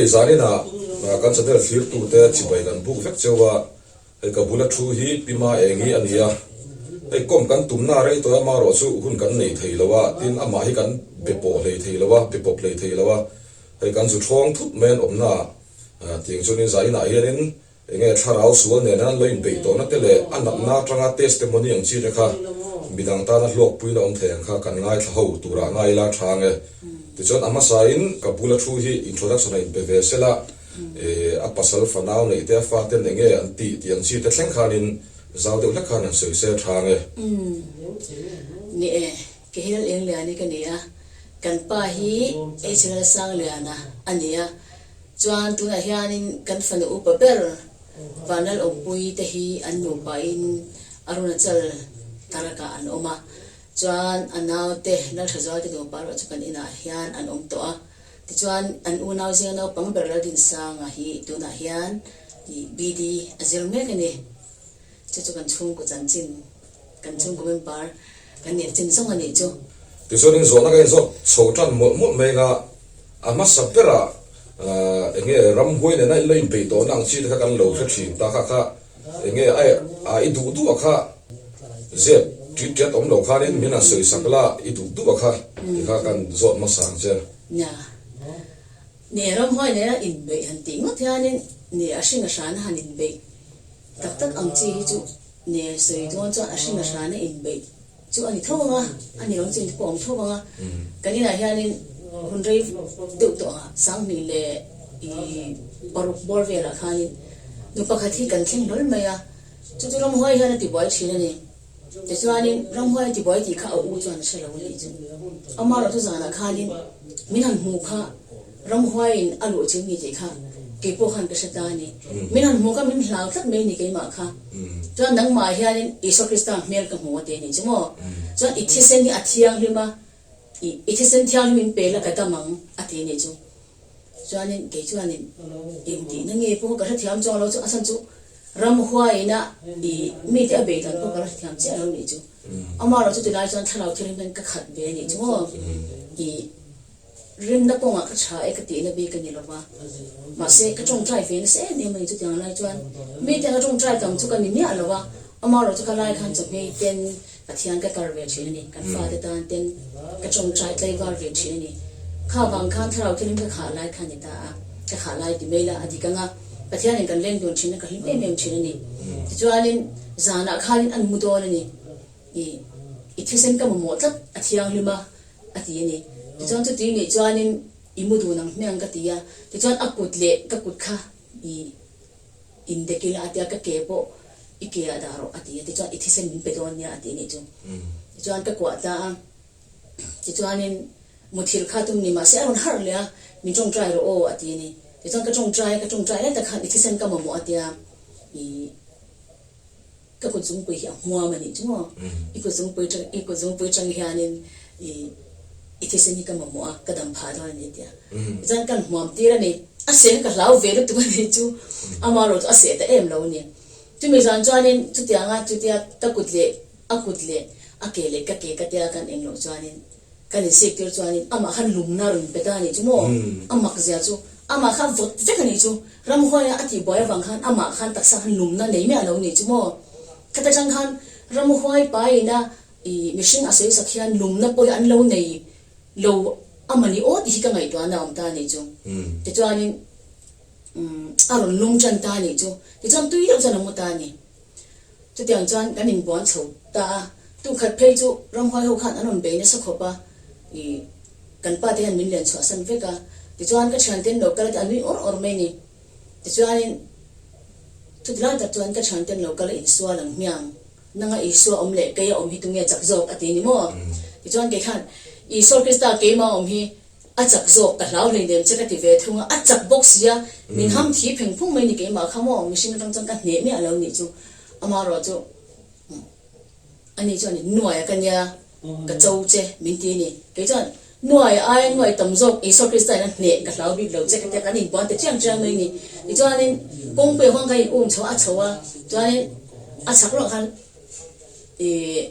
Hei zaninah kan channel thlirtute chibai kan buk vek cheu a, hei ka bula thu hi Pi Ma Engi a ni a, hei kawm kan tumna rei tawh a marawh chu hun kan nei thei lo a, tin amah hi kan be pawh hlei thei lo a, be pawp hlei thei lo a, hei kan zu thawng thut mai an awmna ah tiang chuanin zaninah hianin Enge thlarau sual nena an lo inbeih tawhna te leh a natna atanga testimony ang chi te kha midang tana hlawkpuina awm thei ang kha kan ngaithla ho turah ngai ila tha ange. Tichuan a hmasain ka bula thu hi introduction a inpe ve sela a pasal fanau neih te a faten enge an tih tih ang chi te thleng khanin zau deuh hlek khan han sawi se tha ange. Ni e, Kehil Engliani ka ni a, kan pa hi HLL Sangliana a ni a, Chuan tunah hianin kan fanu upa ber Vanlal Awmpui te hi an nupain Arunachal Tarakah an awm a, chuan a naute Lalthazualte nupa erawh chu kan inah hian an awm tawh a. Tichuan an unau zinga naupang ber Laldinsanga hi tunah hian BD a zir mek a ni. Chu chu kan chhungkaw chanchin, kan chhungkaw member kan nih chin zawng a nih chu. Tichuanin zawhna ka inzawt chho tan mawlh mawlh mai nga, a hmasa berah eng nge ramhuai nena in lo inbeih tawhna ang chi te kha kan lo hre thin ta kha kha eng nge a i duh duh a kha zep tit tiat awm lo khanin min han sawi sak la i duh duh a kha ti kha kan zawt hmasa ang che. Nia, ni ramhuai nena inbeih han tih ngawt hianin ni a hring a hrana han inbeih Tak tak ang chi hi chu ne sawi dawn chuan a hring a hrana inbeih chu a ni tho ang a, a ni lo chu pawh a awm tho ang a. Kan inah hianin hun rei deuh tawh ang a, Sanghnih leh i paruk bawr velah khanin nu pakhat hi kan thleng hlawl mai a, chu chu ramhuai hian a tibuai thin a ni. Tichuanin ramhuai a tibuai tih kha a u chuan a hre lo a nih chu. Amaherawhchu zanah khanin min han hmuh kha Ramhuaiin a luh cheu ni tih kha kei pawh khan ka hre ta a ni. Min han hmuh kha min hlau tlat mai ni keimah kha. Chuan nangmah hianin Isua Krista hmel ka hmu a ti a nih chu maw? Chuan i thisen hi a thianghlim a, i thisen thianghlim in pe la ka dam ang a ti a nih chu. Chuanin kei chuanin engtihna nge pawh ka hrethiam chuang lo chu a chhan chu Ramhuaiin a i mite a bei dan pawh ka la hrethiam chiah lo nih chu. Amaherawhchu tilai chuan thlarau thianghlim hian ka khat ve a nih chu maw? I. Rinna kawngah ka tha e ka tihna bik a ni lo va, mahse ka tawngtai ve nasa em em a ni. Chutiang lai chuan mite anga tawngtai tam chu ka ni miah lo va, amaherawh chu ka lai khan chawhmei ten Pathian ka kar ve thin a ni, kan fate tan ten ka tawngtai tlaivar ve thin a ni. Kha vang khan thlarau thilim ka khah lai kha a ni ta a, ka khah lai ti mai la a dik anga Pathianin kan leng dun thin a, ka hlim em em thin a ni. Tichuanin zanah khanin an mu dawn a ni, i thisen ka mamawh tlat a thianghlim a, A ti a ni. Tichuan chuti nih chuanin i mu dun ang hmiang ka ti a. Tichuan a kut leh ka kut kha i indek ila a ti a, ka ke pawh i ke ah dah rawh a ti a. Tichuan i thisen min pe dawn nia a ti nih chu. Tichuan ka kuah ta a. Tichuanin muthilh kha tum ni mahse a rawn harh leh a, min tawngtai rawh aw a ti a ni. Tichuan ka tawngtai a, ka tawngtai lai tak khan i thisen ka mamawh a ti a, i. Ka kut zungpui hi a hmuam a nih chu maw? I kut zungpui tang, i kut zungpui tang hianin i i thisen hi ka mamawh a, ka dam phah dawn a ni a ti a. Tichuan kan hmuam tir a ni. A seh kha ka hlau ve lutuk a nih chu. Amaherawh chu a seh ta em lo a ni. Chumi zan chuanin chutianga chutia ka kut leh a kut leh a ke leh ka ke ka tia kan eng loh chuanin Kan insik tir chuanin amah khan lumna rawn pe ta a nih chu maw? A mak zia chu amah kha vawt vek a nih chu. Ramhuaia a tihbuai avang khan amah khan taksa khan lumna nei miah lo a nih chu maw? Khata tang khan ramhuai paina i mihring a sawi sak hian lumna pawh hi an lo nei lo a mani aw tih hi ka ngaihtuahna a awm ta a nih chu. Tichuanin a rawn lum tan ta a nih chu. Tichuan tui deuh chuan a mu ta a ni. Chutiang chuan kan inbuan chho ta a, tukhat phei chu ramhuai ho khan an rawn bei nasa khawp a, ih kan pa te hian min len chhuahsan vek a, tichuan ka thiante an lo kal a ti a nui awr awr mai a ni. Tichuanin chuti lai tak chuan ka thiante an lo kal a insual ang hmiang, nanga Isua awm leh keia awm hi tunge chak zawk a ti a ni maw? Tichuan kei khan Isua Krista keima awm hi A chak zawk, ka hlau hleinem che ka ti ve thung a, a chak bawk si a, min ham thi pheng phung mai ni keimah kha maw, mihring atang chuan ka hneh miah lo nih chu, amaherawh chu ani chuan nuai a ka nia, ka cho che min ti a ni, kei chuan nuai aia nuai tam zawk Isua Krista in a hneh ka hlau bik lo che ka tia kan inbuan ta chiang chiang mai ni, tichuanin kawngpui ah khuan kan in um chho a, a chho a, chuanin a chhak lawk khan ih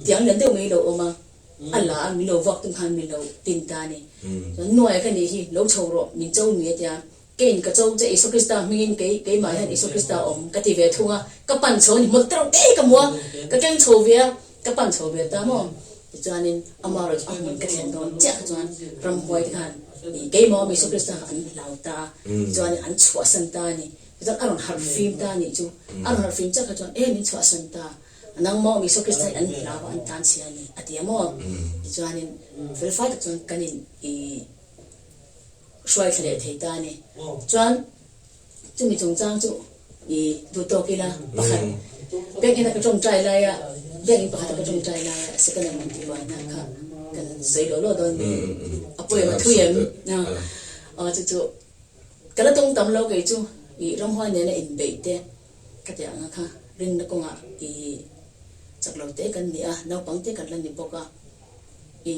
tiang lian deuh mai lo awm a. A la a, min lo vak tum khan min lo tin ta a ni. Chuan nuai ka nih hi, lo chho rawh, min cho nui a tia. Keiin ka cho che Isua Krista hmingin kei keimah hian Isua Krista awm ka ti ve thung a, ka pan chho a ni hmawlh tereuh te ka hmu a, ka keng chho ve a, ka pan chho ve ta maw? Tichuanin amaherawhchu a hmun ka thlen dawn chiah kha chuan ramhuai te khan ih keimah awm Isua Krista kha an hlau ta a, tichuanin an chhuahsan ta a ni. Tichuan a rawn harh fim ta a nih chu, a rawn harh fim chiah kha chuan e min chhuahsan ta, nangmah awm Isua Krista hi an hlau a an tlanchhia a ni a ti a maw? Tichuanin felfai tak chuan kan in ih. hruai thla leh thei ta a ni. Chuan chumi chungchang chu i duh tawk ila pakhat biakinn a ka tawngtai laia biakinn pakhat a ka tawngtai laia Setana min tihbuaina kha kan sawi law law dawn ni. A pawi em a thui em? Aw chu chu ka la tawng tam lo kei chu i ramhuai nena inbeih te ka tih anga kha rinna kawngah i chak lo te kan ni a, naupang te kan la ni bawk a i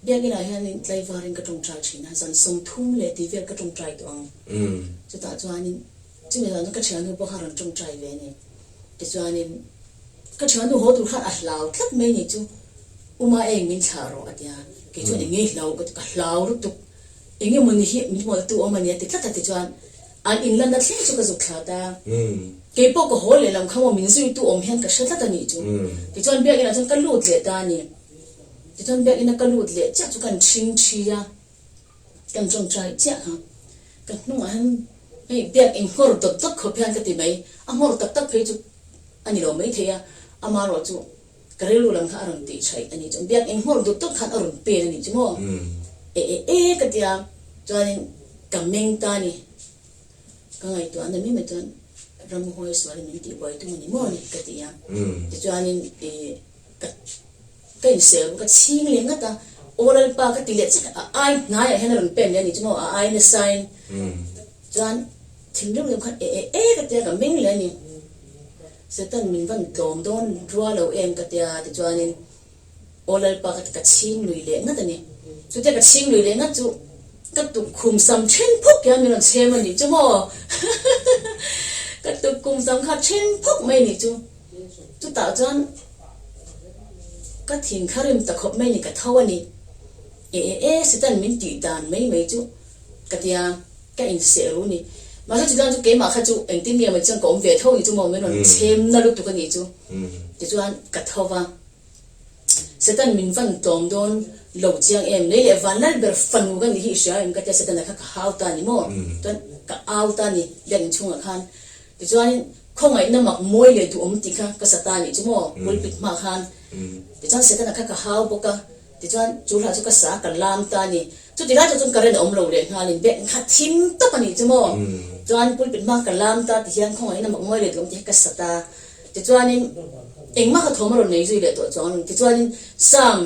Biakinah hianin tlaivarin ka tawngtai thin a, zan 30 leh tih vel ka tawngtai tawh ang. Chutah chuanin chumi zan chu ka thiannu pawh kha rawn tawngtai ve a ni. Tichuanin ka thiannu haw tur khan a hlau tlat mai ni chu, Uma eng min thlah rawh a ti a, kei chuan eng nge hlau ka ti, ka hlau lutuk, eng emaw ni hi min hmualtu awm a ni a ti tlat a, tichuan an inlanna thleng chu ka zuk thlah ta. Kei pawh ka haw lehlam kha maw min zuitu awm hian ka hre tlat a nih chu. Tichuan biakinah chuan ka lut leh ta a ni. Tichuan biakinn a ka lut leh chiah chu kan ṭhing ṭhi a, kan ṭawngṭai chiah kha. Ka hnungah hian hei biakinn nghawr dawt dawt khawp hian ka ti mai, a nghawr tak tak phei chu a ni lo maithei a, amaherawh chu ka rilru lam kha a rawn tih ṭhaih a nih chuan biakinn nghawr dawt dawt khan a rawn pen a nih chu maw? E e e ka ti a, chuanin ka meng ta a ni. Ka ngaihtuahna mai mai chuan ramhuai sualin min tihbuai tum a ni maw ni ka ti a, tichuanin ih. Ka ka insel ka chhing leh ngat a, Aw Lalpa ka ti leh chiah a ai hnaiah hian a rawn pen leh a ni chu maw a ai nasain chuan thinrim deuh khan e e e ka tia ka meng leh a ni. Satan min van tlawm dawn rua lo em ka tia tichuanin Aw Lalpa ka ti ka chhing lui leh ngat a ni. Chutia ka chhing lui leh ngat chu ka tukkhum sam then phawk hian min rawn chhem a ni chu maw ka tukkhum sam kha then phawk mai a ni chu. Chutah chuan ka thin kha rim ta khawp mai ni ka tho a ni. E e e Satan min tih dan mai mai chu ka tia ka inseh ru ni. Mahse chutiang chu keimah kha chu engtin nge maw chuan ka awm ve tho ni chu maw min rawn chhem na lutuk a nih chu. Tichuan ka tho va, Satan min van tlawm dawn lo chiang em lei leh van lal ber fanu ka nih hi i hria em ka tia Satana kha ka hau ta ni maw chuan ka au ta ni biakinn chhungah khan. Tichuanin khawngaihna mak mawi leh duhawm tih kha ka sa ta nih chu maw, pulpit hma khan. Tichuan Setana kha ka hau bawk a, tichuan chu hla chu ka sa ka lam ta a ni. Chuti lai chu chuan current a awm lo leh nghalin bag kha thim tawp a nih chu maw. Chuan pulpit hma ka lam ta ti hian khawngaihna mak mawi leh duhawm tih kha ka sa ta. Tichuanin engmah kha thawm a rawn nei zui leh tawh chuang a ni. Tichuanin Psalm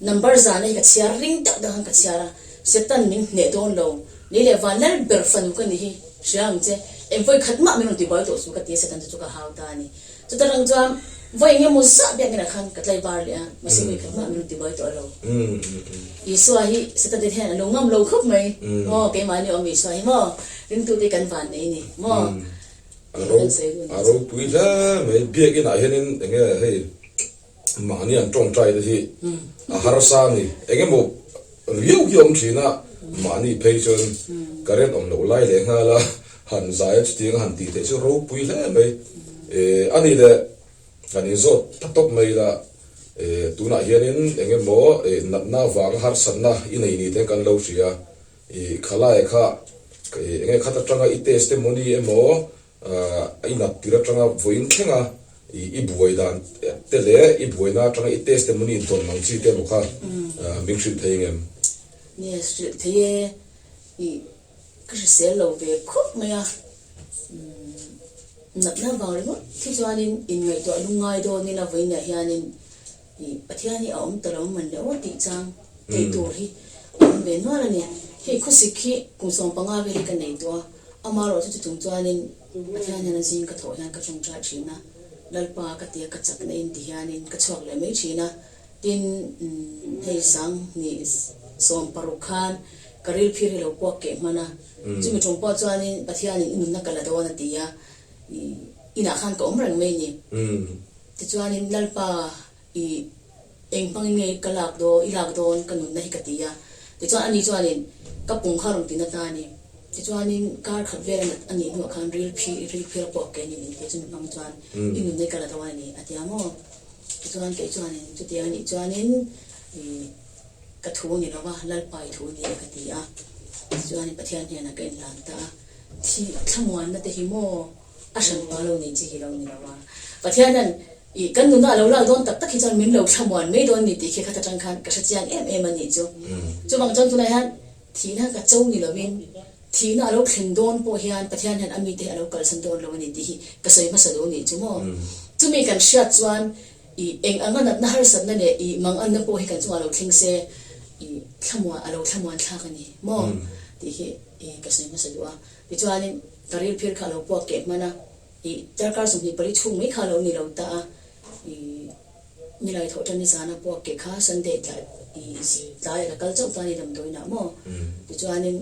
number zana hi ka chhiar ring deuh deuh khan ka chhiar a, Setan min hneh dawn lo, Lei leh van lal ber fanu ka ni hi, hria ang che, eng vawi khat mah min rawn tibuai tawh chu ka ti a, Satan chu chu ka hau ta a ni. Chuta rang chuan vawi eng emaw zah biakinn ah khan ka tlai bar leh a, mahse vawi khat mah min rawn tibuai tawh lo. Isua hi Satan te hian a lo ngam lo khawp mai, maw keimahni awm Isua hi maw, ringtute kan van nei ni maw, A ropui hle mai, biakinn ah hianin eng nge hei Mahni an tawngtai te hi a harsa a ni. Eng emaw riau hi a awm thin a, mahni phei chuan current awm loh lai leh nghal a, han zai a chutiang a han tih theih chu ropui hle mai. A ni leh han inzawt ta tawp mai la, tunah hianin eng emaw natna vanga harsatna i nei ni te kan lo hria, khalai kha eng nge khat atanga i testimony emaw I nat tir atanga vawiin thleng a, i buai dan te leh i buaina atanga i testimony dawn ang chi te emaw kha min hrilh thei ngem? Nia, hrilh thei e. I ka hrisel lo ve khawp mai a, natna vang ringawt hi chuanin inngaihtuah lungngai dawnin a vawiinah hianin I Pathian hi a awm ta lo man le aw tih chang tih tur hi a awm ve nual a ni. Hei khawsik hi kum 15 vel hi ka nei tawh a, amaherawh chu chuchung chuanin Pathian hian a zing ka thawh hian ka tawngtai thin a, Lalpa ka tia ka chakna in ti hianin ka chhuak leh mai thin a, tin hei sanghnih 16 khan ka ril phir hi lo puak keh hman a, chumi tum pawh chuanin Pathianin i nunna ka la dawn a ti a, inah khan ka awm reng mai a ni. Tichuanin Lalpa i eng hmangin nge ka lak dawn, i lak dawn ka nunna hi ka ti a. Tichuan ani chuanin ka pum kha rawn ti na ta a ni. Tichuanin kar khat vel a nih hnuah khan ril phi, ril phir pawh kei ni min ti chumi hmang chuan i nunna i kal a dawn a ni a ti a maw? Tichuan kei chuanin chutiang a nih chuanin ih ka thu ni lova Lalpa i thu ni e ka ti a. Tichuanin Pathian hnenah ka inhlan ta a, thi thlamuanna te hi maw a hran pa lo nih chi hi lo ni lo a. Pathianan ih kan nunna a lo lak dawn tak tak hi chuan min lo thlamuan mai dawn ni tih khi khat atang khan ka hrechiang em em a nih chu. Chuvang chuan tunah hian Thihna ka cho ni lovin, thihna a lo thlen dawn pawh hian Pathian hian a mite hi a lo kalsan dawn lo a ni tih hi ka sawi hmasa duh a nih chu maw? Chumi kan hriat chuan i eng anga natna harsatna leh i manganna pawh hi kan chungah lo thleng se i thlamuan a lo thlamuan thlak a ni maw tih hi i ka sawi hmasa duh a. Tichuanin ka rilphir kha a lo puak keh hman a, i darkar 24 chhung mai kha a lo ni lo ta a, i. Nilai thawh tan nizana puak ke kha Sunday tlai tlai a ka kal chauh ta ni damdawiinah maw? Tichuanin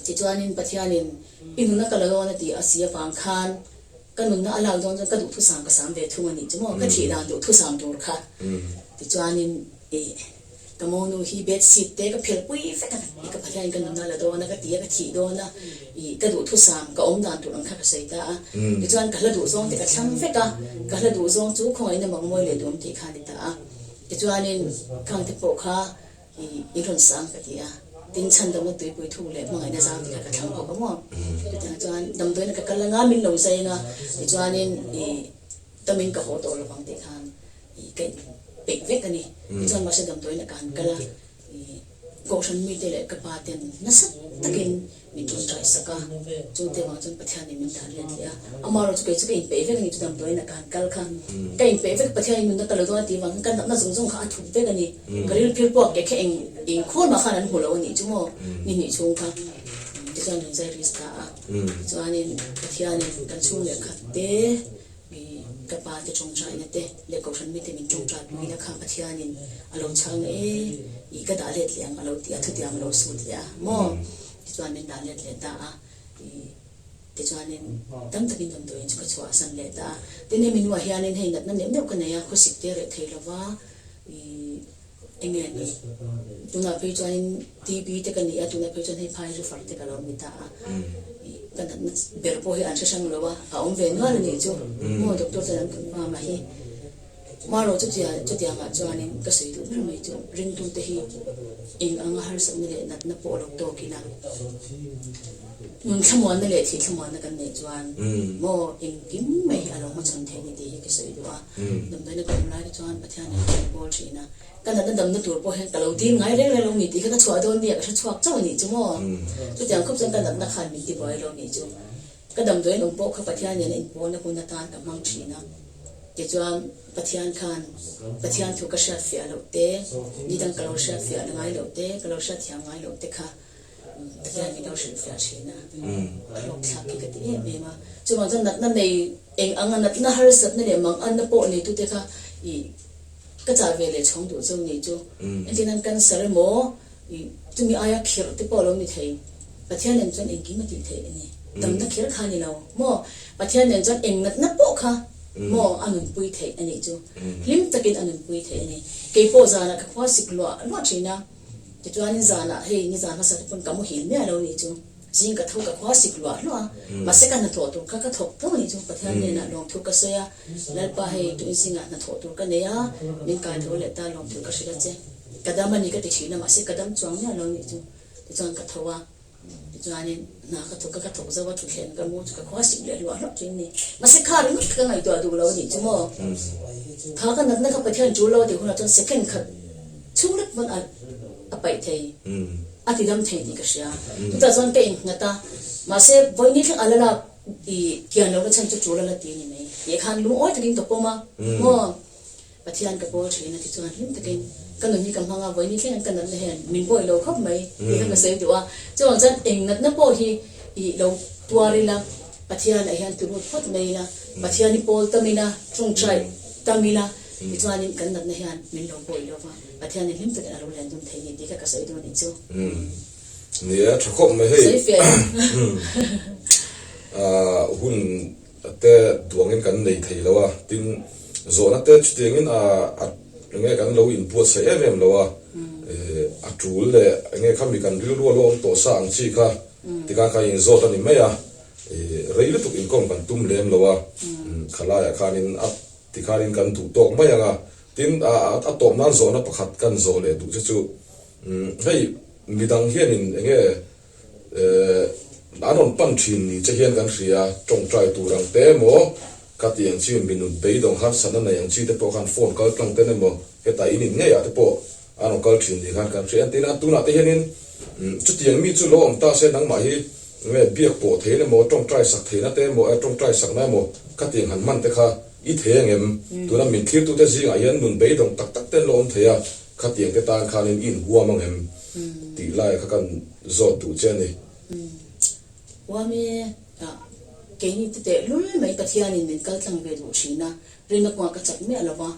tichuanin Pathianin i nunna ka la dawn a ti a si avang khan ka nunna a lak dawn chuan ka duhthusam ka sam ve thung a nih chu maw? Ka thih dan duhthusam tur kha tichuanin ih Ka monu hi bed sheet te ka phelh pui vek a, i ka Pathian ka nunna la dawn a, ka ti a, ka thih dawn a, i ka duhthusam, ka awm dan tur ang kha ka sawi ta a. Tichuan ka hla duh zawng te ka thlang vek a, ka hla duh zawng chu khawngaihna mak mawi leh duam tih kha a ni ta a. Tichuanin khang te pawh kha i in rawn sang ka ti a, tin chhandamna tuipui thuk leh hmangaihna zau te kha ka thlang bawk a maw. Chutiang chuan damdawiina ka kal anga min lo zai anga, tichuanin i tamin ka haw tawh lovang tih khan i ka inpeih vek a ni. Tichuan mahse damdawiin a ka han kal a, i Kohhran mite leh ka pa ten nasa takin min tawngtai sak a, chungte vang chuan Pathianin min dah let leh a. Amaherawh chu kei chu ka inpeih vek a ni, chu damdawiin a ka han kal kha ka inpeih vek, Pathianin nunna ka lo dawn a tih vang khan ka natna zawng zawng kha a thup vek a ni. Ka rilphir puak ke kha eng engkhawl mah khan an hmu lo a nih chu maw ni hnih chhung kha. Tichuan min zai risk ta a, tichuanin Pathianin kan chhung leh khat te, Mi ka pa te tawngtaina te leh Kohhran mite min tawngtai puina kha Pathianin a lo chhang e, ih ka dah let leh ang a lo ti a, thutiang a lo sut leh a maw? Tichuan min dah let leh ta a, ih tichuanin tam takin damdawiin chu ka chhuah a san leh ta a. Tin hemi hnuah hianin hei natna neuh neuh ka nei a, khawsik te reh thei lova, ih Enge ni? Tunah phei chuanin TB te ka ni a, tunah phei chuan hei phai zu far te ka lo ni ta a. Ka natna ber pawh hi an hre hrang lo a, a awm ve nual a nih chu. Maw doctor chuan an confirm a hi. Marawh chutia chutiangah chuanin ka sawi duh ber mai chu ringtute hi eng anga harsatna leh natna pawh lo tawk ila nun thlamuanna leh thih thlamuanna kan neih chuan maw engkim mai hi a lo hmachhawn thei a ni tih hi ka sawi duh a. Damdawiina ka awm lai te chuan Pathian in ka inpawl thin a, ka natna damna tur pawh hian ka lo dil ngai reng reng lo ni tih kha ka chhuah dawn nia ka hre chhuak chauh a nih chu maw. Chutiang khawp chuan ka natna khan min ti buai lo nih chu. Ka damdawiin awm pawh kha Pathian nena inpawlna hun atan ka hmang thin a, tichuan Pathian khan Pathian thu ka hriat fiah loh te, nidang ka lo hriat fiah ngai loh te, ka lo hriat thiam ngai loh te kha Pathian min lo hrilhfiah thin a, a hlawkthlak hi ka ti em em a. Chuvang chuan natna nei eng anga natna harsatna leh manganna pawh neitute kha ih ka chah ve leh chhawng duh cheu nih chu. Engtin an cancer emaw ih chumi aia khirh te pawh a lo ni thei. Pathian nen chuan engkim a tih theih a ni. Damna kher kha a ni lo maw? Pathian nen chuan eng natna pawh kha maw a nunpui theih a nih chu. Hlim takin a nunpui theih a ni. Keipawh zanah ka khua sik luah luah thin a. Tichuanin zanah hei nizan hmasa te pawn ka muhil miah lo nih chu zing ka tho ka khua sik luah hluah a, mahse ka hnathawh tur kha ka thawk tho nih chu Pathian hnenah lawmthu ka sawi a, Lalpa hei tuin zingah hnathawh tur ka nei a, min kai tho leh ta lawmthu ka hrilh a che, ka dam a ni ka ti thin a mahse ka dam chuang miah lo nih chu tichuan ka tho a. Tichuanin hna ka thawk a, ka thawk zo a, thutthleng ka mu chu ka khua sik leh hluah hluah thin ni. Mahse kha ringawt kha ka ngaihtuah duh lo a nih chu maw? Kha ka natna kha Pathian tul lo a tih hunah chuan second khat chhung lek pawn a paih thei, a ti dam thei tih ka hria. Chutah chuan ka innghat a, mahse vawini thleng a la lak i kian lohna chhan chu tul a la ti a ni mai. Tih khan lungawi takin ka pawm a, maw? Pathian ka pawl thin a tichuan hlim takin ka nun hi ka hmang a, vawiin thleng ka natna hian min buai lo khawp mai tih kha ka sawi duh a. Chuvang chuan eng natna pawh hi ih lo tuar ila, Pathian ah hian turut phawt mai ila, Pathian hi pawl tam ila, tawngtai tam ila tichuanin kan natna hian min lo buai lo va, Pathian in hlim takin a lo len dun thei ni tih kha ka sawi duh a nih chu. Ni e, tha khawp mai hei. Sawi fiah em? Hun te duangin kan nei thei lo a, tin zawhna te chutiangin a enge kan lo inbuatsaih em em lo a, a tul leh enge khami kan rilru a lo awm tawh sa ang chi kha. Tikhan kha inzawt a ni mai a, rei lutuk inkawm kan tum lem lo a, khalaiah khanin a tikhanin kan duh tawk mai ang a. Tin, a tawp nan zawhna pakhat kan zawh leh duh che chu, hei midang hianin eng nge an rawn pan thin ni che hian kan hria, tawngtai tur ang te emaw, khati ang chi minut beidawng harsatna nei ang chi te pawh khan phone kal tlang ten emaw hetah in in ngeiah te pawh A rawn kal thin ni khan kan hria entir a, tunah te hianin chutiang mi chu lo awm ta se nangmah hi nge biak pawh theihna emaw tawngtai sak theihna te emaw tawngtai sakna emaw khatiang han hman te kha i thei angem? Tuna min thlirtute zingah hian nun beidawng tak tak te an lo awm thei a, khatiang te tan khanin i inhuam angem tih lai kha kan zawt duh che a ni. Huam e, keini te tehlul mai Pathianin min kal tlang ve duh thin a, rinna kawngah ka chak miah lo va,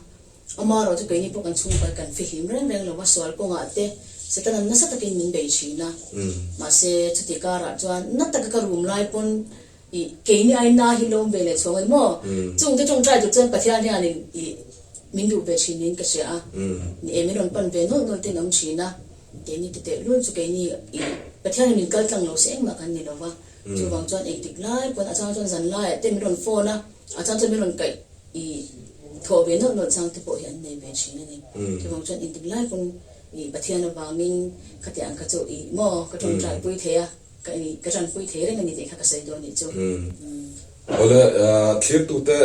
Amaherawh chu keini pawh kan chhungkua kan fihlim reng reng lo va, sual kawngah te Setana'n nasa takin min bei thin a. Mahse, chuti karah chuan na taka ka rum lai pawn ih keini ai na hi lawm ve leh chhuang a ni maw? Chungte tawngtai tur chuan Pathian hianin ih min duh ve thin niin ka hria a. Ni e, min rawn pan ve nawlh nawlh ten awm thin a. Keini ti teh lul chu keini ih Pathianin min kal tlang lo se engmah kan ni lo va. Chuvang chuan engtik lai pawn a chang chuan zan laiah te min rawn phone a, a chang chuan min rawn kaih I thawh ve nawlh nawlh chang te pawh hi an nei ve thin a ni. Chuvang chuan engtik lai pawn i Pathian avangin khatiang ang kha chu i maw ka tawngtai pui thei a, ka i ka tanpui thei reng a ni tih kha ka sawi dawn nih chu. Awle, thlirtute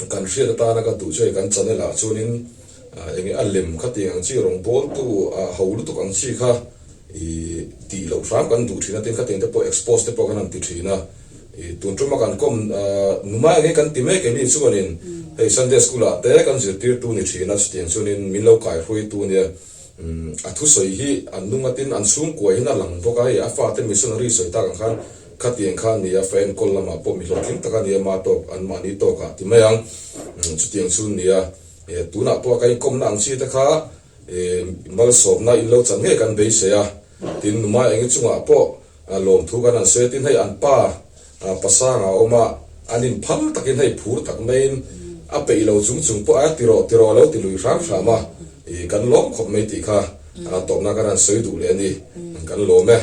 kan hriat atana ka duh chu hei kan channel ah chuanin enge a lem khatiang ang chi rawngbawltu ho lutuk ang chi kha I tih loh hram kan duh thin a, tin khatiang te pawh expose te pawh kan han ti thin a. I tun tuma kan kawm numai ang hi kan ti mek emi chuanin hei Sunday school ah te kan zirtirtu ni thin a, chutiang chuanin min lo kaihruaitu nia. A thusawi hi an nung a, tin an chhungkua hian a lang bawk a, hei a fate missionary sawi tak ang khan khatiang kha a ni a, fa enkawl lamah pawh mi hlawhtling tak a ni a, ma tawk an mahni tawkah ti mai ang. Chutiang chu nia, tunah pawh ka inkawmna ang chi te kha Malsawmna in lo chan ngei kan beisei a, tin numa eng chungah pawh lawmthu kan han sawi a, tin hei an pa pasanga a awm a, an inphal takin hei phur tak maiin a peih lo chung chung pawh a tirawh tirawh a lo ti lui hram hram a, kan lawm khawp mai tih kha tawpna kan han sawi duh leh a ni, kan lawm e.